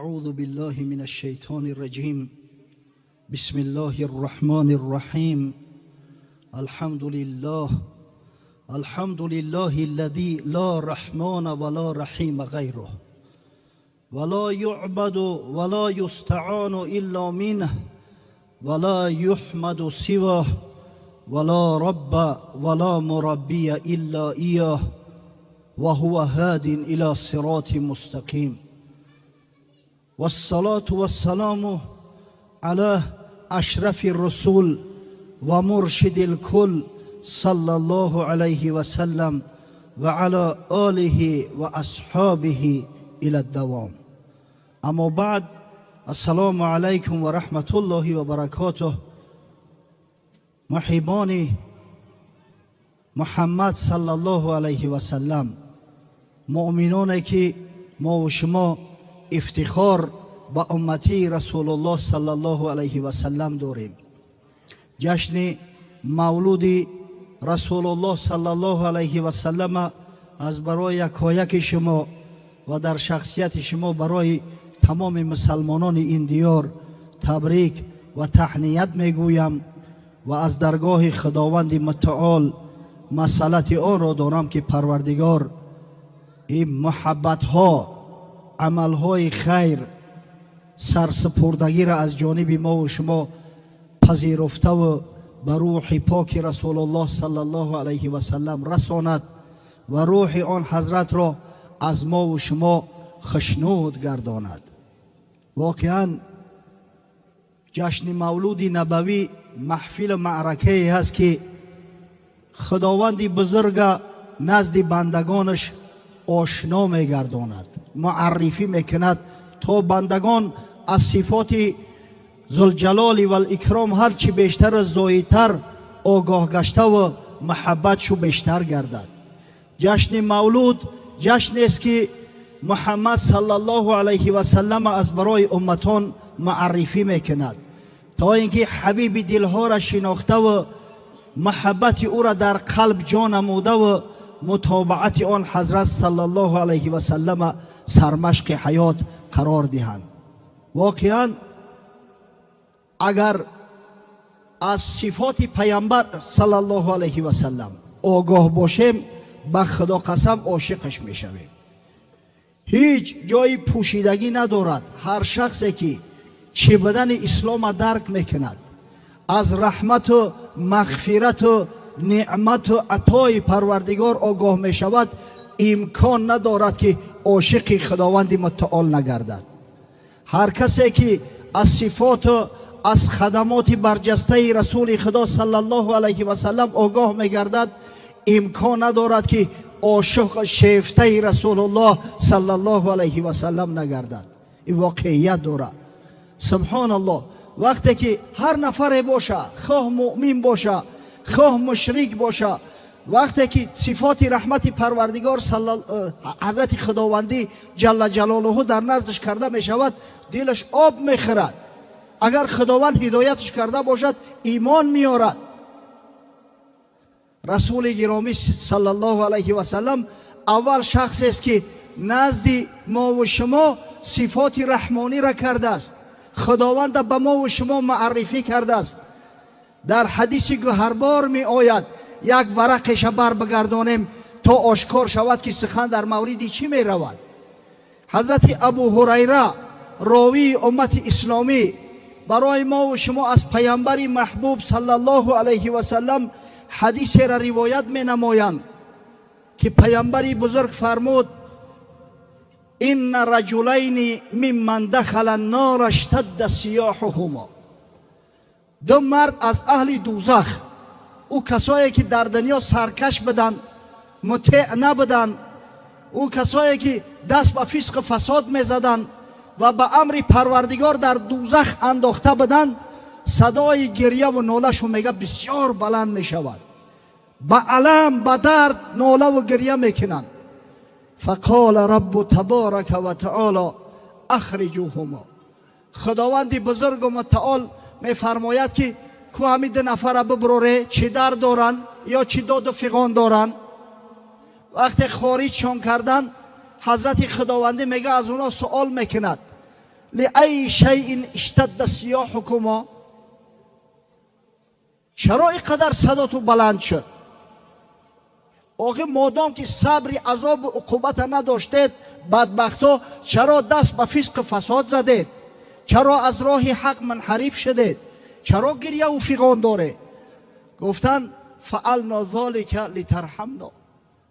أعوذ بالله من الشيطان الرجيم. بسم الله الرحمن الرحيم. الحمد لله، الحمد لله الذي لا رحمن ولا رحيم غيره، ولا يعبد ولا يستعان إلا منه، ولا يحمد سواه، ولا رب ولا مربي إلا إياه، وهو هاد إلى صراط مستقيم. والصلاة والسلام على أشرف الرسول ومرشد الكل صلى الله عليه وسلم وعلى آله وأصحابه إلى الدوام. أما بعد، السلام عليكم ورحمة الله وبركاته. محبان محمد صلى الله عليه وسلم، مؤمنان ки мо ва шумо ифтихор ба уммати Расулуллоҳ саллаллоҳу алайҳи васаллам дорем. Ҷашни мавлуди Расулуллоҳ саллаллоҳу алайҳи васаллама аз барои якояки шумо ва дар шахсияти шумо барои тамоми мусалмонони ин диёр табрик ва таҳният мегӯям ва аз даргоҳи Худованди Мутаол масъалати онро дорам, ки Парвардигор ин муҳаббатҳо, амалҳои хайр, сарсупурдагиро аз ҷониби мо ва шумо пазируфтаву ба рӯҳи поки Расулуллоҳ саллаллоҳу алайҳи васаллам расонад ва рӯҳи он ҳазратро аз мо ва шумо хушнуд гардонад. Воқеан, ҷашни мавлуди набавӣ маҳфилу маъракае ҳаст, ки Худованди бузурга назди бандагонаш ошно мегардонад, муаррифӣ мекунад, то бандагон аз сифоти Зулҷалоли валикром ҳарчи бештару зоидтар огоҳ гаштаву муҳаббатшу бештар гардад. Ҷашни мавлуд ҷашнест, ки Муҳаммад саллаллоҳу алайҳи васаллама аз барои умматон муаррифӣ мекунад, то ин ки ҳабиби дилҳоро шинохтаву муҳаббати ӯро дар қалб ҷо намудаву мутобаати он ҳазрат саллаллоҳу алайҳи васаллама сармашқи ҳаёт қарор диҳанд. Воқеан, агар аз сифоти Паямбар саллаллоҳу алайҳи васаллам огоҳ бошем, ба Худо қасам, ошиқаш мешавем. Ҳеҷ ҷои пӯшидагӣ надорад. Ҳар шахсе ки чӣ будани ислома дарк мекунад, аз раҳмату мағфирату неъмату атои Парвардигор огоҳ мешавад, имкон надорад, ки ошиқи Худованди Мутаол нагардад. Ҳар касе ки аз сифоту аз хадамоти барҷастаи Расули Худо саллаллоҳу алайҳи васаллам огоҳ мегардад, имкон надорад, ки ошиқ шефтаи Расулуллоҳ саллаллоҳу алайҳи васаллам нагардад. Ин воқеият дорад. Субҳоналлоҳ, вақте ки ҳар нафаре боша, хоҳ муъмин боша, хоҳ мушрик боша, вақте ки сифоти раҳмати Парвардигор, ҳазрати Худовандӣ ҷалла ҷалолуҳу дар наздаш карда мешавад, дилаш об мехӯрад. Агар Худованд ҳидояташ карда бошад, имон меорад. Расули гиромӣ саллаллоҳу алайҳи васаллам аввал шахсест, ки назди мову шумо сифоти раҳмониро кардааст, Худованда ба мову шумо муаррифӣ кардааст. Дар ҳадиси гӯҳарбор меояд. Як варақеша бар бигардонем, то ошкор шавад, ки сухан дар мавриди чӣ меравад. Ҳазрати Абу Ҳурайра, ровии уммати исломӣ, барои мову шумо аз Паямбари маҳбуб саллаллоҳу алайҳи васаллам ҳадисеро ривоят менамоянд, ки Паямбари бузург фармуд: «Инна раҷулайни мимман дахала нора штадда сияҳуҳумо». Ду мард аз аҳли дузах, ӯ касое ки дар дунё саркаш буданд, мутеъ набуданд, ӯ касое ки даст ба фисқу фасод мезаданд ва ба амри Парвардигор дар дузах андохта буданд, садои гирьяву нолашу мега бисёр баланд мешавад, ба алам, ба дард нолаву гирья мекунанд. فقال رب تبارك وتعالى أخرجوهما. Худованди бузургу мутаол мефармояд, ки ку ҳамин ду нафара биброре, чӣ дард доранд ё чӣ доду фиғон доранд? Вақте хориҷшон кардан, ҳазрати Худовандӣ мега, аз онҳо суол мекунад. لأي شيء اشتد صياحكما چرا اینقدر صداتون بلند شد؟ آخه مادام که صبر عذاب و عقوبت نداشتید بدبختا چرا دست به فسق فساد زدید؟ چرا از راه حق منحرف شدید؟ چرا گریه و فیغان داره؟ گفتن فعلنا ذلك لترحمنا.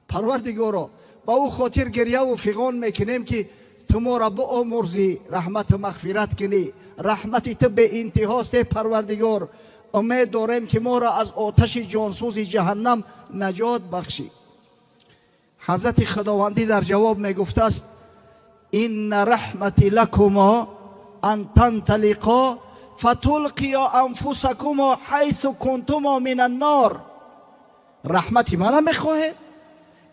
پروردگارا با او خاطر گریه و فیغان میکنیم که تو ما را بآمرزی، رحمت و مغفرت کنی، رحمت تو به انتهاست پروردگار، امید داریم که ما را از آتش جانسوز جهنم نجات بخشی. حضرت خداوندی در جواب میگفته است ان رحمتی لکما ان تنطلقا فتلقیا انفسکما حیث کنتما من النار. رحمتی من میخواهید؟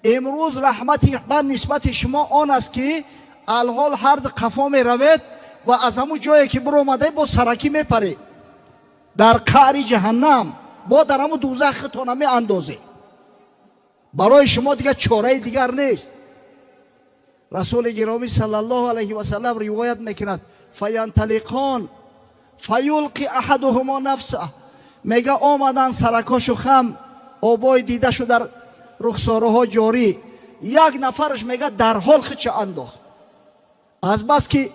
امروز رحمتی من نسبت شما آن است که الحال هر قفا میروید و از همون جایی که برآمده با سرکی میپرید در قعر جهنم، با در همون دوزخ خودتان می اندازه. برای شما دیگه چاره دیگر نیست. رسول گرامی صلی الله علیه و سلم روایت میکند فینطلقان فیلقی احدهما نفسه. میگه آمدن سرکاشو خم، آبای دیده شو در رخساره ها جاری. یک نفرش میگه در حال خودش انداخت، از بس که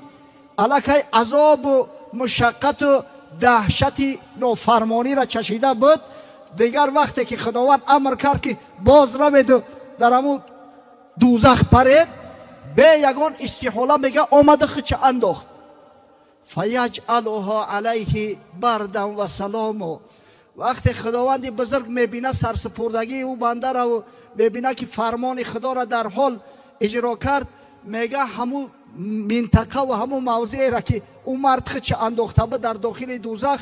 الکی عذاب و مشقت و دهشت نافرمانی را چشیده بود. دیگر وقتی که خداوند امر کرد که باز روید در همون دوزخ پرید، به یگان استحاله میگه آمده خودش انداخت. فیجعلها علیه بردا و سلام. وقتی خداوند بزرگ میبینه سرسپردگی او بنده را و میبینه که فرمان خدا را در حال اجرا کرد، میگه همون منطقه و همون موضعی را که او مرد خودش انداخته بود در داخل دوزخ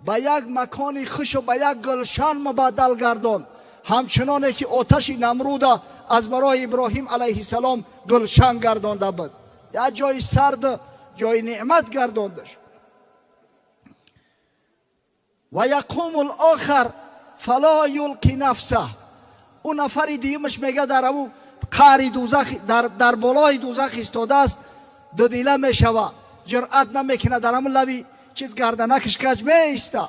به یک مکان خوش و به یک گلشن مبدل گردان، همچنانه که آتش نمرود از برای ابراهیم علیه السلام گلشن گردانده بود، یک جای سرد، جای نعمت گرداندش. و یقوم الاخر فلا یلقی نفسه. اون نفر دیمش میگه در او قعر دوزخ، در بالای دوزخ ایستاده است، دو دیله میشوه، جرأت نمیکنه، در همون لبی چیز گردنکش کج میایسته.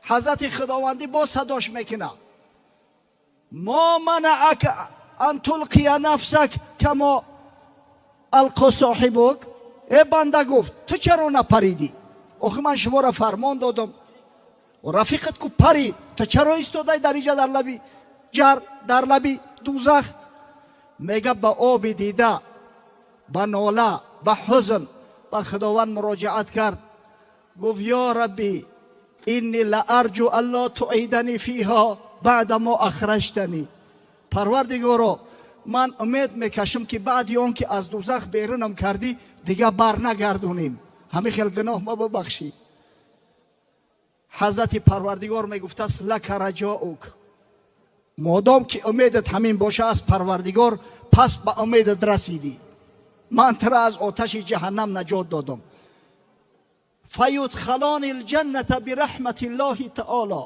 حضرت خداوندی باز صداش میکنه ما منعک ان تلقی نفسک کما القا صاحبک. ای بنده، گفت تو چرا نپریدی؟ آخه من شما را فرمان دادم و رفیقت کو پرید، تو چرا ایستادی در اینجا در لبی جر، در لبی دوزخ؟ میگه به آب دیده، به ناله، به حزن به خداوند مراجعت کرد، گفت یا ربی انی لارجو الا تعیدنی فیها بعد ما اخرجتنی. پروردگارا من امید میکشم که بعد آن که از دوزخ بیرونم کردی دیگه بر نگردونیم، همه خیلی گناه ما ببخشی. حضرت پروردگار میگفت است لک رجاؤک، مادام که امیدت همین باشه از پروردگار، پس به امیدت رسیدی، من تو را از آتش جهنم نجات دادم. فیدخلان الجنة برحمت الله تعالی.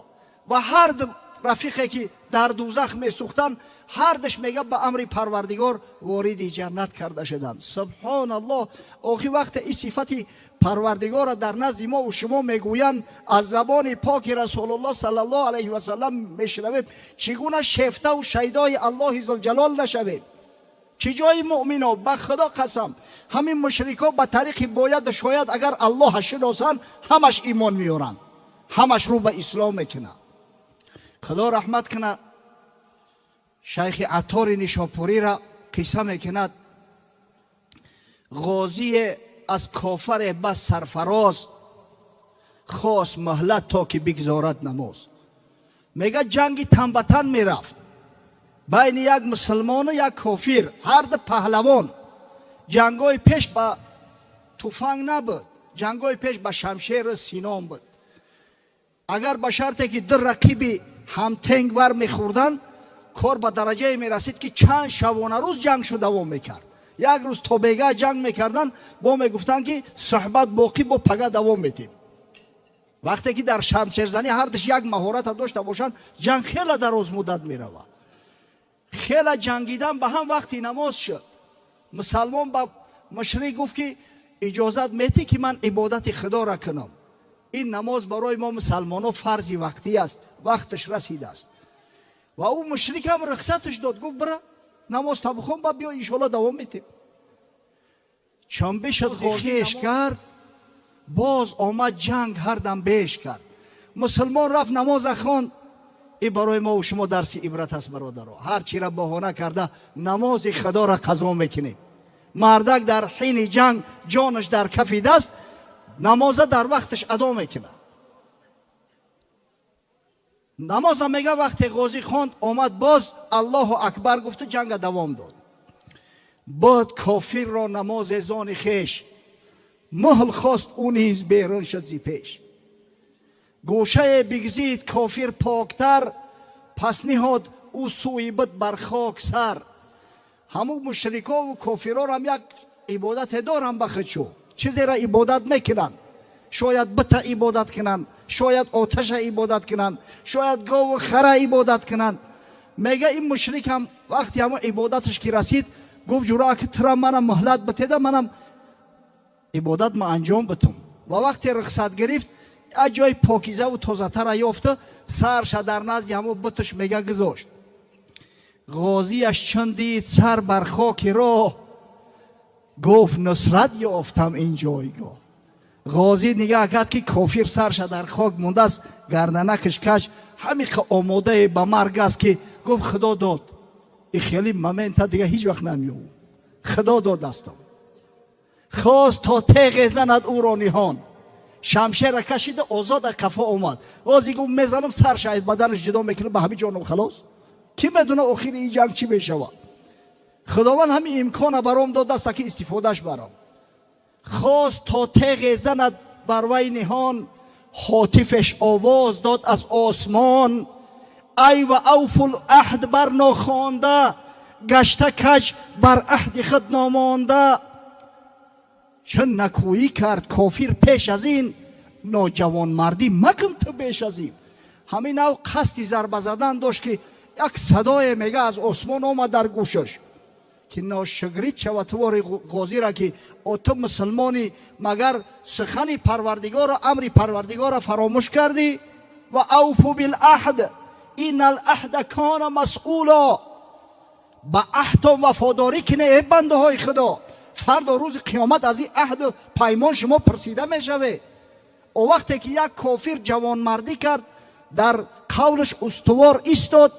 و هر دو رفیقی که در دوزخ میسوختن، هر دش میگه به امر پروردگار وارد جنت کرده شدن. سبحان الله. آخی وقت این صفت پروردگار در نزد ما و شما میگویند، از زبان پاک رسول الله صلی الله علیه و سلم میشنویم، چگونه شیفته و شیدای الله ذوالجلال نشویم؟ چه جای مؤمنا؟ به خدا قسم همین مشرکا به طریق باید شاید اگر الله شناسن همش ایمان میارن، همش رو به اسلام میکنن. خدا رحمت کنه شیخ عطار نشاپوری را، قصه میکند غازی از کافر بس سرفراز، خواست مهلت تا که بگذارد نماز. میگه جنگی تن به تن میرفت بین یک مسلمان و یک کافر، هر دو پهلوان. جنگای پیش به تفنگ نبود، جنگای پیش به شمشیر سینان بود. اگر به شرطی که دو رقیبی هم تنگ ور میخوردن، کار به درجه میرسید که چند شبانه روز جنگ شو دوام میکرد. یک روز تا بیگه جنگ میکردن، با میگفتن که صحبت باقی، با پگه دوام میتیم. وقتی که در شمشیرزنی هر دوش یک مهارت داشته باشند، جنگ خیلی دراز مدت میرود. خیلی جنگیدن، به هم وقتی نماز شد. مسلمان به مشرک گفت که иҷозат метӣ ки ман ибодати худоро кунам? Ин намоз барои мо мусалмонҳо фарзи вақтӣ аст, вақташ расидааст. Ва ӯ мушрик ҳам рухсаташ дод, гуфт: бира, намоз та бихон, ба биё, иншоалло давом метем. Чун бишуд ғозиеш кард, боз омад, ҷанг ҳардам беш кард. Мусулмон рафт, намоза хонд. И барои мо шумо дарси ибрат аст, бародаро. Ҳар чиро баҳона карда, намози худоро қазо мекунем. Мардак дар ҳини ҷанг, ҷонаш дар кафи даст, намоза дар вақташ адо мекунад. Намоза, мега, вақте ғозӣ хонд, омад, боз Аллоҳу акбар гуфту ҷанга давом дод. Буд кофирро намозе зони хеш, муҳл хост, ӯ низ берун шуд зи пеш. Гӯшае бигзид кофир поктар, пас ниҳод ӯ сӯи буд бар хок сар. Ҳамун мушрикову кофирорам як ибодате дорам ба худшо, чизеро ибодат мекунанд. Шояд бита ибодат кунанд, шояд оташа ибодат кунанд, шояд гову хара ибодат кунанд. Мега, ин мушрикам вақте ҳамон ибодаташ ки расид, гуфт: ҷура, ки тура манам муҳлат битеда, манам ибодат ма анҷом битум. Ва вақте рухсат гирифт, як ҷои покизаву тозатара ёфта, сарша дар назди ҳамон буташ, мега, гузошт. Ғозияш чун дид сар бар хоки роҳ, гуфт: нусрат ёфтам ин ҷойгоҳ. Ғозӣ нигаҳ кард, ки кофир сарша дар хок мондааст, гарданакаш кач, ҳамиқа омодае ба марг аст, ки гуфт: худо дод, и хеле момента дига ҳеҷ вақт намеёб, худо дод дастам. Хост то теғе занад ӯро ниҳон, шамшера кашида, озода қафо омад. Ғозӣ гуфт: мезанам, сарша аз баданаш ҷудо мекунам, ба ҳамин ҷоном халос. Кӣ медона, охири ин ҷанг чӣ мешавад? Худованд ҳамин имкона баром дод даста, ки истифодаш барам. Хост то теғе занад бар вай ниҳон, ҳотифеш овоз дод аз осмон: ай ва авфул аҳд бар нохонда, гашта каҷ, бар аҳди худ номонда. Чун накӯӣ кард кофир пеш аз ин, ноҷавонмардӣ макун ту беш аз ин. Ҳамин нав қасди зарба задан дошт, ки як садое, мега, аз осмон омад дар гӯшаш, ки ношукрит шавад тувори ғозира, ки о, ту мусулмонӣ, магар сухани Парвардигоро, амри Парвардигорро фаромӯш кардӣ? Ва авфу билаҳд инна алаҳда кона масъуло. Ба аҳдтон вафодорӣ кине, э бандаҳои Худо, фардо рӯзи қиёмат аз ин аҳду паймон шумо пурсида мешавед. О, вақте ки як кофир ҷавонмардӣ кард, дар қавлаш устувор истод,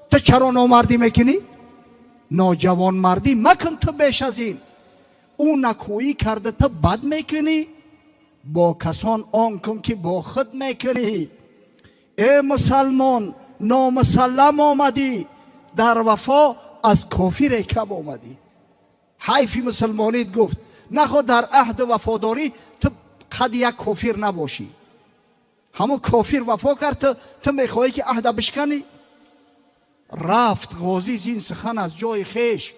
ту чаро номардӣ мекунӣ? Ноҷавонмардӣ макун ту беш аз ин. Ӯ накӯӣ карда, ту бад мекунӣ. Бо касон он кун, ки бо худ мекунӣ. Э мусалмон, номусаллам омадӣ, дар вафо аз кофире кам омадӣ. Ҳайфи мусулмонит, гуфт, нахо дар аҳду вафодорӣ ту қади як кофир набошӣ. Ҳамон кофир вафо кард, ту мехоҳӣ, ки аҳда бишканӣ. Рафт ғозӣ зин сухан аз ҷои хеш,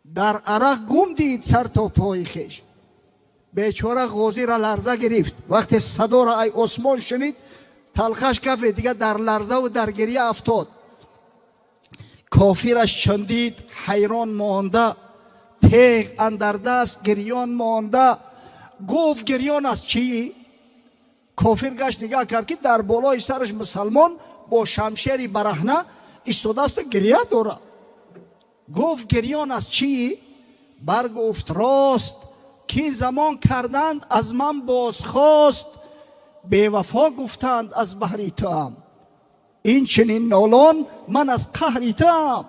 дар арақ гум дид сар то пои хеш. Бечора ғозира ларза гирифт, вақте садоро ай осмон шунид, талхаш кафе, дига дар ларзаву дар гирья афтод. Кофираш чун дид, ҳайрон монда, теғ андар даст, гирён монда, гуфт: гирён аз чӣ? Кофир гашт, нигаҳ кард, ки дар болои сараш мусалмон бо шамшери бараҳна истодаасту гирья дорад. Гуфт: гирён аз чӣ? Баргуфт: рост, ки замон карданд аз ман бозхост, бевафо гуфтанд аз баҳри туам, ин чунин нолон ман аз қаҳри туам.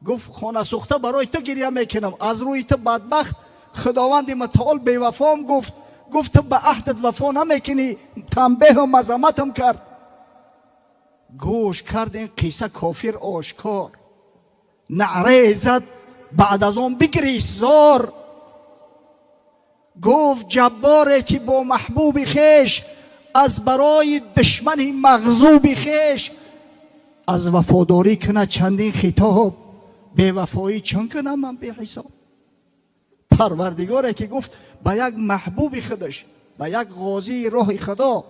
Гуфт: хонасӯхта барои ту гирья мекунам, аз рӯи ту бадбахт Худованди мутаол бевафом гуфт. Гуфт: ту ба аҳдат вафо намекунӣ. Танбеҳу мазаматам кард. Гӯш кард ин қисса кофир ошкор, наърае зад, баъд аз он бигирист зор. Гуфт: ҷабборе, ки бо маҳбуби хеш аз барои душмани мағзуби хеш аз вафодорӣ кунад чандин хитоб, бевафоӣ чун кунам ман беҳисоб? Парвардигоре, ки гуфт, ба як маҳбуби худаш, ба як ғозии роҳи Худо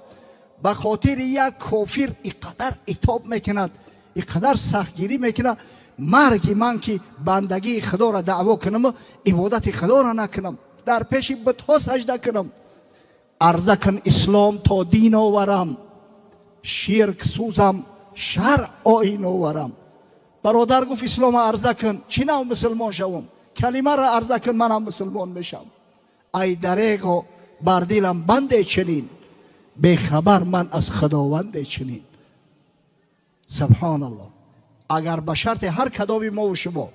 ба хотири як кофир иқадар итоб мекунад, иқадар сахтгирӣ мекунад. марги ман ки бандагии худоро даъво кунаму ибодати худоро накунам, дар пеши бутҳо сажда кунам. Арза кун ислом то дин оварам, ширк сӯзам, шаръ оин оварам. Бародар гуфт ислома арза кун, чӣ нав мусулмон шавам? Калимаро арза кун, манам мусулмон мешавам. Ай дареғо бар дилам банде чунин, бехабар ман аз худованде чунин. Субҳоналлоҳ. Агар ба шарти ҳар кадоми мову шумо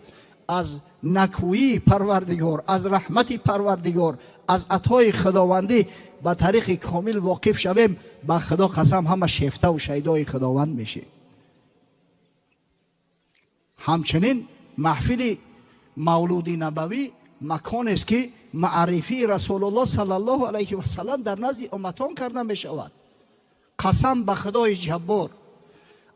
аз накӯии Парвардигор, аз раҳмати Парвардигор, аз атои худовандӣ ба тариқи комил воқиф шавем, ба Худо қасам, ҳама шефтаву шайдои Худованд мешем. Ҳамчунин маҳфили Мавлуди Набавӣ маконест, ки маърифии Расулуллоҳ саллаллоҳу алайҳи васалам дар назди умматон карда мешавад. Қасам ба Худои Ҷаббор,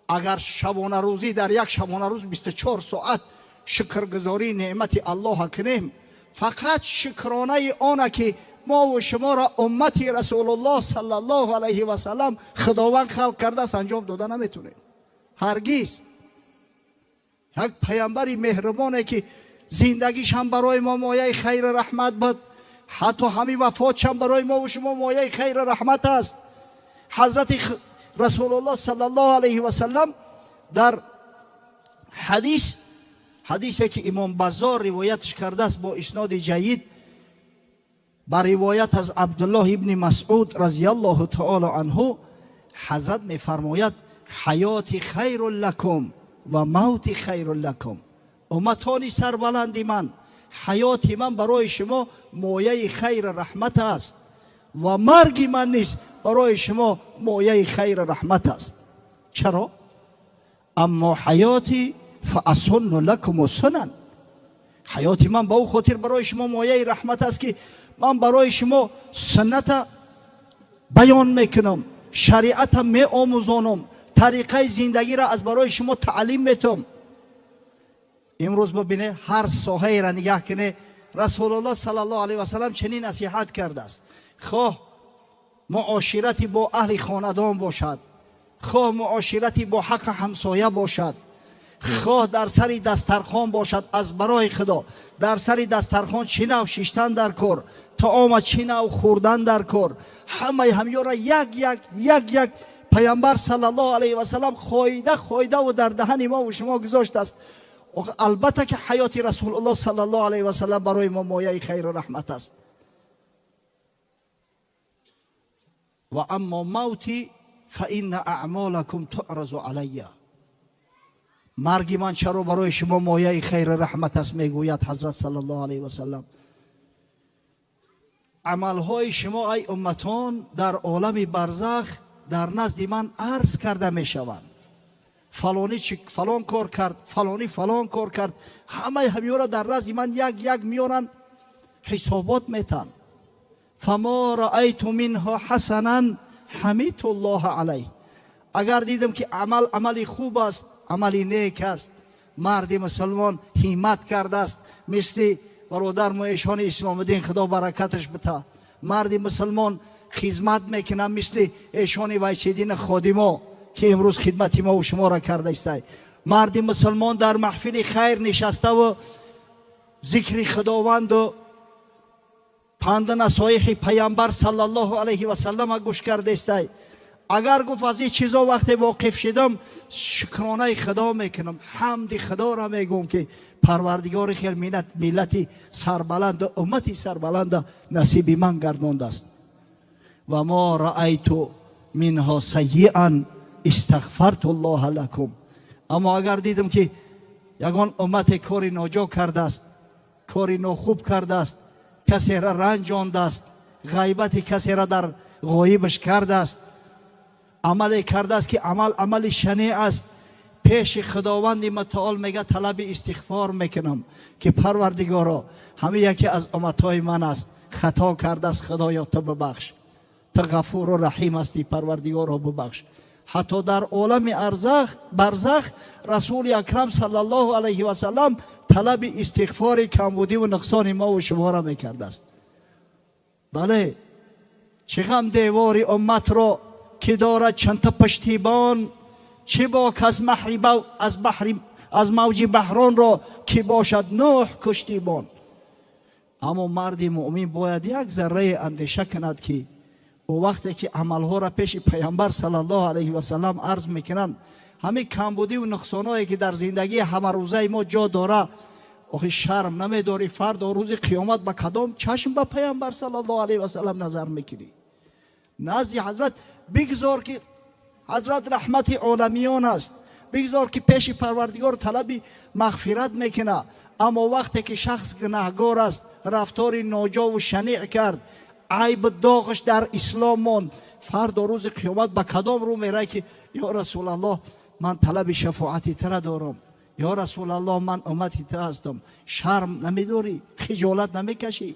агар шабонарӯзӣ дар як шабонарӯз 24 соат шукргузории неъмати Аллоҳа кунем, фақат шукронаи она ки мову шуморо уммати Расулуллоҳ саллаллоҳу алайҳи васалам Худованд халқ кардааст, анҷом дода наметунем ҳаргиз. Як паямбари меҳрубоне, ки зиндагиш ҳам барои мо мояи хайру раҳмат буд, ҳатто ҳамин вафотшам барои мову шумо мояи хайру раҳмат аст. Ҳазрати Расулуллоҳ саллаллоҳу алайҳи васалам дар ҳадис, ҳадисе ки Имом Баззор ривоятш кардааст бо исноди ҷайид, ба ривоят аз Абдуллоҳ ибни Масъуд разияллоҳу таоло анҳу, ҳазрат мефармояд: «Ҳаёти хайру лакум ва мавти хайру лакум». Умматони сарбаланди ман, ҳаёти ман барои шумо мояи хайру раҳмат аст ва марги ман низ барои шумо мояи хайру раҳмат аст. Чаро? «Аммо ҳаёти фаасунну лакуму сунан». Ҳаёти ман ба ӯ хотир барои шумо мояи раҳмат аст, ки ман барои шумо сунната баён мекунам, шариата меомӯзонам, тариқаи зиндагиро аз барои шумо таълим метам. Имрӯз бибине, ҳар соҳаеро нигаҳ куне, Расулуллоҳ саллаллоҳу алайҳи васалам чунин насиҳат кардааст: хоҳ муоширати бо аҳли хонадон бошад, хоҳ муоширати бо ҳаққи ҳамсоя бошад, хоҳ дар сари дастархон бошад. Аз барои Худо, дар сари дастархон чӣ нав шиштан дар кор, таома чӣ нав хӯрдан дар кор, ҳамаи ҳамёра як як як як Паямбар саллаллоҳу алайҳи васалам хоида хоидаву дар даҳани мову шумо гузоштааст. Албатта ки ҳаёти Расулуллоҳ саллаллоҳу алайҳи васалам барои мо мояи хайру раҳмат аст. Ва аммо мавти фаинна аъмолакум туъразу алайя. Марги ман чаро барои шумо мояи хайру раҳмат аст? Мегӯяд ҳазрат саллаллоҳу алайҳи васалам: амалҳои шумо, ай умматон, дар олами барзах дар назди ман арз карда мешаванд. Фалонӣ фалон кор кард, фалонӣ фалон кор кард, ҳамаи ҳамёра дар назди ман як як меоранд, ҳисобот метанд. «Фамо раайту минҳо ҳасанан ҳамидту ллоҳа алайҳ». Агар дидам, ки амал амали хуб аст, амали нек аст, марди мусулмон ҳиммат кардааст, мисли бародар мо эшони Исломиддин, Худо баракаташ бита, марди мусулмон хизмат мекунад, мисли эшони Вайсиддини ходимо, ки имрӯз хидмати мову шуморо карда истай. Марди мусулмон дар маҳфили хайр нишаставу зикри Худованду панду насоиҳи Паямбар саллаллоҳу алайҳи васаллама гӯш карда истай. Агар, гуфт, аз ин чизо вақте воқиф шидам, шукронаи Худо мекунам, ҳамди Худоро мегӯм, ки Парвардигори хел миллати сарбаланду уммати сарбаланда насиби ман гардондааст. «Ва мо раайту минҳо сайиан истағфарту ллоҳа лакум». Аммо агар дидам, ки ягон уммате кори ноҷо кардааст, кори нохуб кардааст, касеро ранҷондааст, ғайбати касеро дар ғоибаш кардааст, амале кардааст, ки амал амали шанеъ аст, пеши Худованди Мутаол, мега, талаби истиғфор мекунам, ки Парвардигоро, ҳама яке аз умматҳои ман аст, хато кардааст, Худоё, ту бибахш, ту Ғафуру Раҳим ҳастӣ, Парвардигоро, бибахш. Ҳатто дар олами барзах Расули Акрам саллаллоҳу алайҳи васалам талаби истиғфори камбудиву нуқсони мову шуморо мекардааст. Бале, чӣ ғам девори умматро, ки дорад чандта пуштибон, чӣ бок аз баҳри аз мавҷи баҳронро ки бошад Нӯҳ куштибон. Аммо марди муъмин бояд як заррае андеша кунад, ки ӯ вақте ки амалҳоро пеши Паямбар саллаллоҳу алайҳи васаллам арз мекунанд, ҳамин камбудиву нуқсонҳое ки дар зиндагии ҳамарӯзаи мо ҷо дора, охи шарм намедорӣ фардо рӯзи қиёмат ба кадом чашм ба Паямбар саллаллоҳу алайҳи васаллам назар мекунӣ? Назди ҳазрат бигзор, ки ҳазрат раҳмати оламиён аст, бигзор, ки пеши Парвардигор талаби мағфират мекунад. Аммо вақте ки шахс гунаҳгор аст, рафтори ноҷову шаниъ кард, айб доғаш дар ислом монд, фардо рӯзи қиёмат ба кадом рӯ мерай, ки ё Расулаллоҳ, ман талаби шафоати тура дорам, ё Расулаллоҳ, ман уммати ту ҳастам? Шарм намедорӣ? Хиҷолат намекашӣ?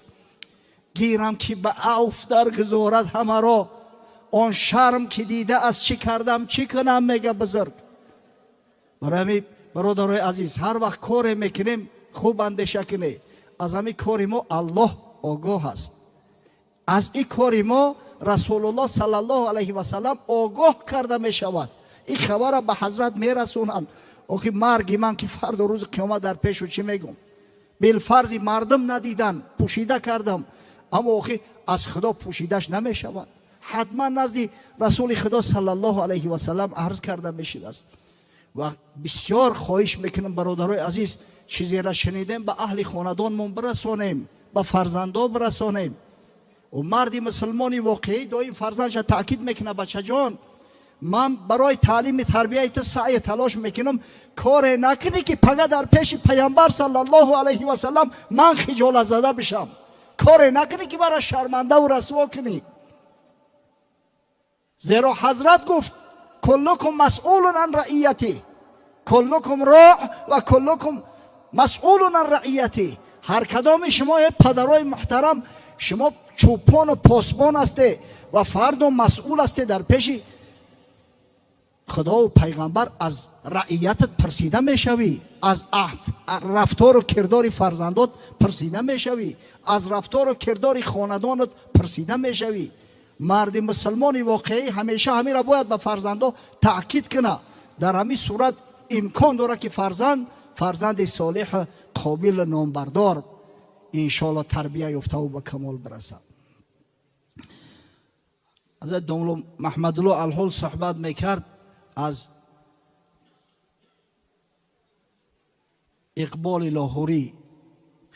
Гирам, ки ба авф даргузорад ҳамаро он шарм, ки дида аз чӣ кардам, чӣ кунам, мега бузург. Барои ҳамин, бародарои азиз, ҳар вақт коре мекунем, хуб андеша кунед. Аз ҳамин кори мо Аллоҳ огоҳ аст, аз ин кори мо Расулуллоҳ саллаллоҳу алайҳи васаллам огоҳ карда мешавад, ин хабара ба ҳазрат мерасонанд. Охи марги ман, ки фардо рӯзи қиёмат дар пешу чӣ мегӯм? Билфарзи мардум надидан, пӯшида кардам, аммо охи аз Худо пӯшидаш намешавад. Ҳатман назди Расули Худо саллаллоҳу алайҳи васаллам арз карда мешидааст. Ва бисёр хоҳиш мекунам, бародарои азиз, чизеро шунидем, ба аҳли хонадонмон бирасонем, ба фарзандо бирасонем. Ӯ марди мусулмони воқеӣ доим фарзандша таъкид мекунад: бачаҷон, ман барои таълими тарбияи ту саъю талош мекунам, коре накунӣ, ки пага дар пеши Паямбар саллаллоҳу алайҳи васаллам ман хиҷолатзада бишам, коре накунӣ, ки мара шармандаву расво кунӣ. Зеро ҳазрат гуфт: كلكم مسؤول عن رعيته، كلكم راع وكلكم مسؤول عن رعيته. Ҳар кадоми шумо, падарои муҳтарам, шумо чӯпону посбон ҳасте ва фардо масъул ҳасте, дар пеши Худову Пайғамбар аз раиятат пурсида мешавӣ, аз рафтору кирдори фарзандот пурсида мешавӣ, аз рафтору кирдори хонадонат пурсида мешавӣ. Марди мусулмони воқеӣ ҳамеша ҳаминро бояд ба фарзандо таъкид кунад. Дар ҳамин сурат имкон дорад, ки фарзанд фарзанди солеҳу қобилу номбардор иншоалло тарбия ёфтаву ба камол бирасад. Ҳазрат домло Маҳмадулло алҳол суҳбат мекард аз Иқболи Лоҳурӣ,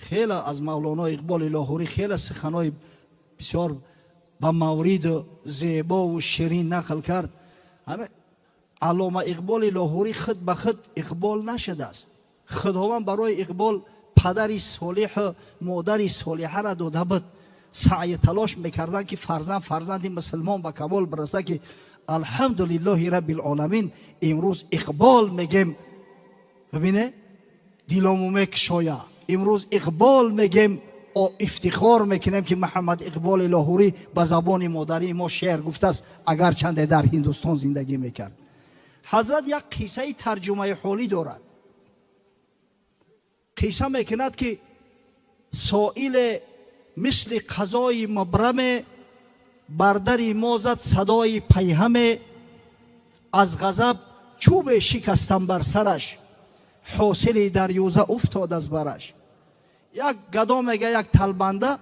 хеле аз Мавлоно Иқболи Лоҳурӣ хеле суханҳои бисёр ба мавриду зебову ширин нақл кард. Аллома Иқболи Лоҳурӣ худ ба худ иқбол нашудааст. Худованд барои Иқбол падари солиҳу модари солиҳаро дода буд. Саъю талош мекарданд, ки фарзанд фарзанди мусулмон ба камол бираса, ки алҳамдулиллоҳи раббил оламин, имрӯз Иқбол мегем, бибине, дилому мекушоя. Имрӯз Иқбол мегем, ифтихор мекунем, ки Муҳаммад Иқболи Лоҳурӣ ба забони модарии мо шеър гуфтааст, агарчанде дар Ҳиндустон зиндагӣ мекард. Ҳазрат як қиссаи тарҷумаи ҳолӣ дорад. Қисса мекунад, ки соиле мисли қазои мубраме бар дари мо зад садои пайҳаме. Аз ғазаб чӯбе шикастам бар сараш, ҳосили дарёза уфтод аз бараш. Як гадо, мега, як талбанда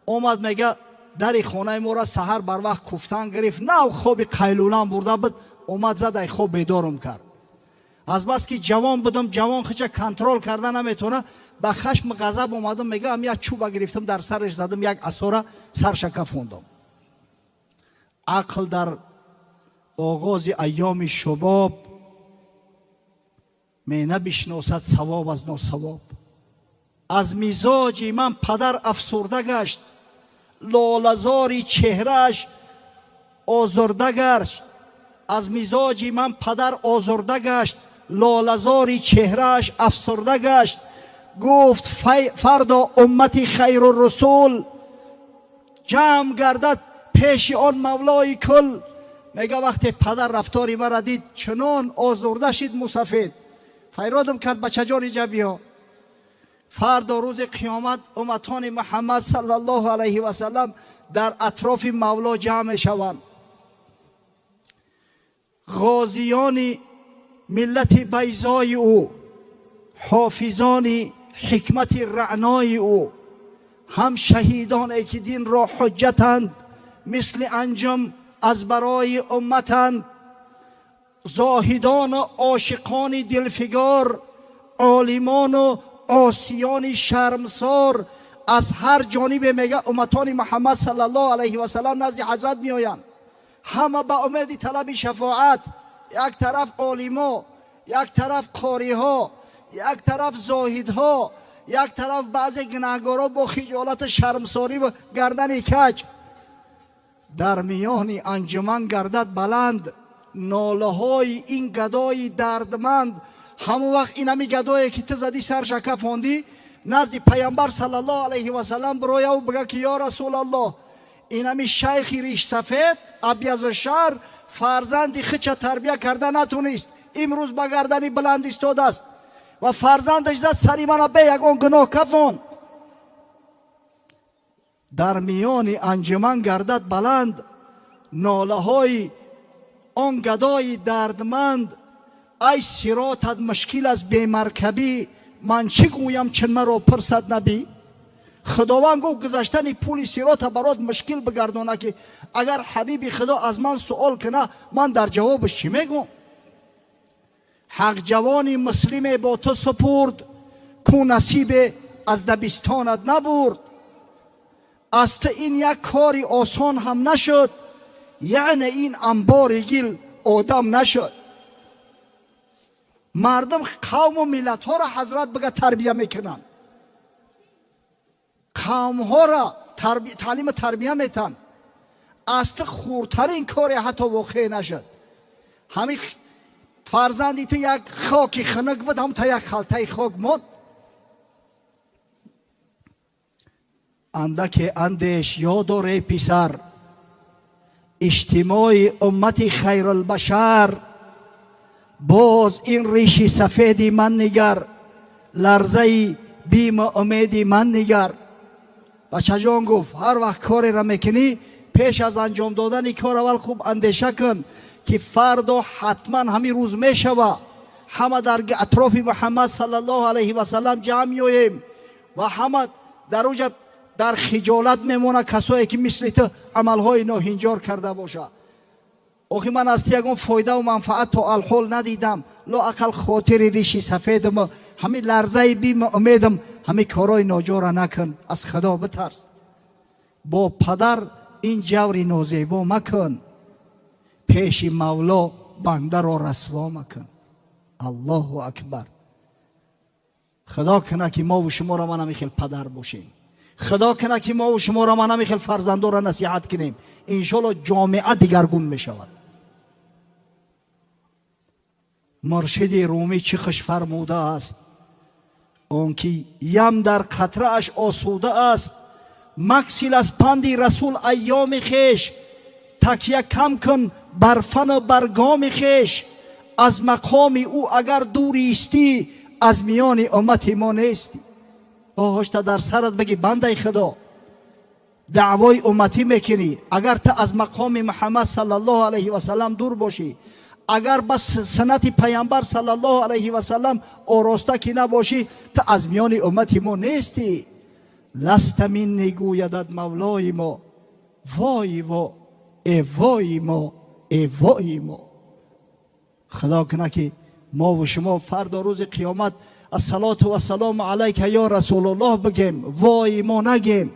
омад, мега, дари хонаи моро саҳар барвақт куфтан гирифт. Нав хоби қайлулам бурда буд, омад зад, ай хоб бедорум кард. Азбаски ҷавон будам, ҷавон хича контрол карда наметавона, ба хашм ғазаб омадам, мега, як чӯба гирифтам, дар сараш задам, як асора сарша кафондам. Ақл дар оғози айёми шубоб менабишносад савоб аз носавоб. Аз мизоҷи ман падар афсурда гашт, лолазори чеҳрааш озурда гашт. Аз мизоҷи ман падар озурда гашт, лолазори чеҳрааш афсурда гашт. Гуфт: фардо уммати хайру русул ҷамъ гардад пеши он Мавлои кул. Мега, вақте падар рафтори мара дид, чунон озурда шид, мусафед файродам кард: бачаҷон, иҷа биё. Фардо рӯзи қиёмат умматони Муҳаммад саллаллоҳу алайҳи васаллам дар атрофи Мавло ҷамъ мешаванд. Ғозиёни миллати байзои ӯ. Ҳофизони ҳикмати раънои ӯ, ҳам шаҳидоне ки динро ҳуҷҷатанд, мисли анҷум аз барои умматанд, зоҳидону ошиқони дилфигор, олимону осиёни шармсор, аз ҳар ҷонибе мега умматони Муҳаммад саллаллоҳу алайҳи васаллам назди ҳазрат меоянд. Ҳама ба умеди талаби шафоат, як тараф олимо, як тараф қориҳо, як тараф зоҳидҳо, як тараф баъзе гунаҳгорҳо бо хиҷолату шармсорӣ ва гардани каҷ. Дар миёни анҷуман гардад баланд нолаҳои ин гадои дардманд. Ҳамон вақт ин ҳами гадое ки ту задӣ сарша кафондӣ, назди пайғамбар саллаллоҳу алайҳи васаллам бирояву бига ки ё расулаллоҳ, ин ҳами шайхи ришсафед Абязушшаър фарзанди хича тарбия карда натунист, имрӯз ба гардани баланд истодааст ва фарзандаш зад сари мана бе ягон гуноҳ кафонд. Дар миёни анҷуман гардад баланд нолаҳои он гадои дардманд. Ай сиротат мушкил аз бемаркабӣ, ман чӣ гӯям чун маро пурсад набӣ? Худованд гуфт гузаштани пули сирота барот мушкил бигардона, ки агар ҳабиби худо аз ман суол куна, ман дар ҷавобаш чӣ мегӯм? Ҳақ ҷавони муслиме бо ту супурд, ку насибе аз дабистонат набурд. Аз ту ин як кори осон ҳам нашуд, яъне ин анбори гил одам нашуд. Мардум қавму миллатҳоро ҳазрат бига тарбия мекунанд, қавмҳоро таълиму тарбия метаҳанд. Аз ту хурдтарин коре ҳатто воқеъ нашуд. Ҳамин фарзанди ту як хоки хунук буд, ҳам та як халтаи хок монд. Андаке андеш ёд дор, эй писар, иҷтимои уммати хайрулбашар. Боз ин риши сафеди ман нигар, ларзаи биму умеди ман нигар. Бачаҷон гуфт, ҳар вақт кореро мекунӣ, пеш аз анҷом додани кор аввал хуб андеша кун, ки фардо ҳатман ҳамин рӯз мешава. Ҳама дар атрофи Муҳаммад саллаллоҳу алайҳи васаллам ҷамъ меоем ва ҳама дар оҷа дар хиҷолат мемонад касое ки мисли ту амалҳои ноҳинҷор карда бошад. Охи ман аз ту ягон фоидаву манфаат то алҳол надидам, лоақал хотири риши сафедам, ҳамин ларзаи биму умедам, ҳамин корҳои ноҷора накун, аз худо битарс. Бо падар ин ҷаври нозебо макун, пеши мавло бандаро расво макун. Аллоҳу акбар. Худо куна ки мову шуморо ман ҳамин хел падар бошем. Худо куна ки мову шуморо ман ҳамин хел фарзандоро насиҳат кунем. Иншоалло ҷомеа дигаргун мешавад. Муршиди румӣ чӣ хуш фармудааст, он ки ям дар қатрааш осуда аст, максил аз панди расул айёми хеш, такя кам кун бар фану бар гоми хеш, аз мақоми ӯ агар дур истӣ, аз миёни уммати мо нестӣ. Оҳошта дар сарат бигӣ, бандаи худо, даъвои умматӣ мекунӣ, агар ту аз мақоми Муҳаммад саллаллоҳу алайҳи васаллам дур бошӣ, агар ба суннати пайғамбар саллаллоҳу алайҳи васаллам ороста ки набошӣ, ту аз миёни уммати мо нестӣ. Ласта минни гӯядад мавлои мо, вои во, э вои мо, э вои мо. Худо куна ки мову шумо фардо рӯзи қиёмат ассалоту вассалому алайка ё расулуллоҳ бигем, вои мо нагем.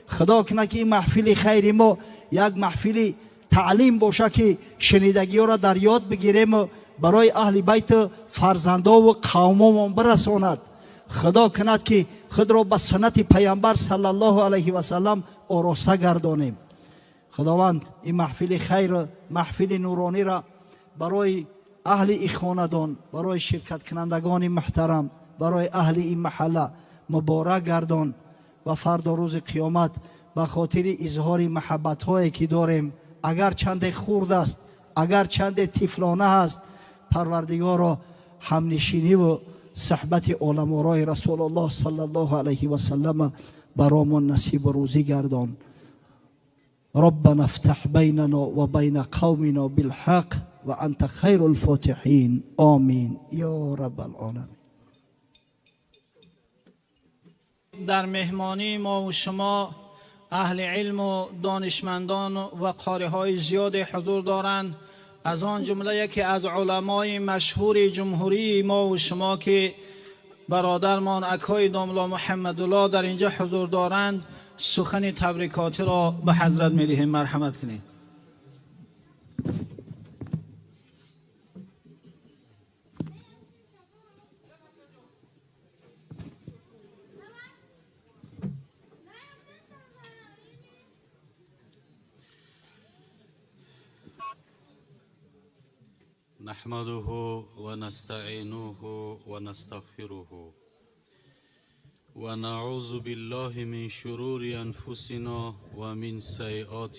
Худо куна ки ин маҳфили хайри мо як маҳфили таълим боша, ки шунидагиҳоро дар ёд бигирему барои аҳли байту фарзандову қавмомон бирасонад. Худо кунад ки худро ба суннати пайғамбар саллаллоҳу алайҳи васаллам ороста гардонем. Худованд ин маҳфили хайр, маҳфили нурониро барои аҳли ин хонадон, барои ширкаткунандагони муҳтарам, барои аҳли ин маҳалла муборак гардон ва фардо рӯзи қиёмат ба хотири изҳори маҳаббатҳое ки дорем, агар чанде хурд аст, агар чанде тифлона аст, парвардигоро ҳамнишиниву суҳбати оламорои расулуллоҳ саллаллоҳу алайҳи васаллама баромон насибу рӯзӣ гардон. ربنا افتح بيننا وبين قومنا بالحق وأنت خير الفاتحين، آمين يا رب العالمين. Дар меҳмонии мо ва шумо аҳли илм ва донишмандон ва қориҳои зиёде ҳузур доранд. Аз он ҷумла яке аз уламои машҳури ҷумҳурии мо ва шумо ки бародармон акои домла Муҳаммадуллоҳ дар инҷо ҳузур доранд, сухани табрикотиро ба ҳазрат медиҳем. Марҳамат кунед. نحمده ونستعينه ونستغفره ونعوذ بالله من شرور أنفسنا ومن سيئات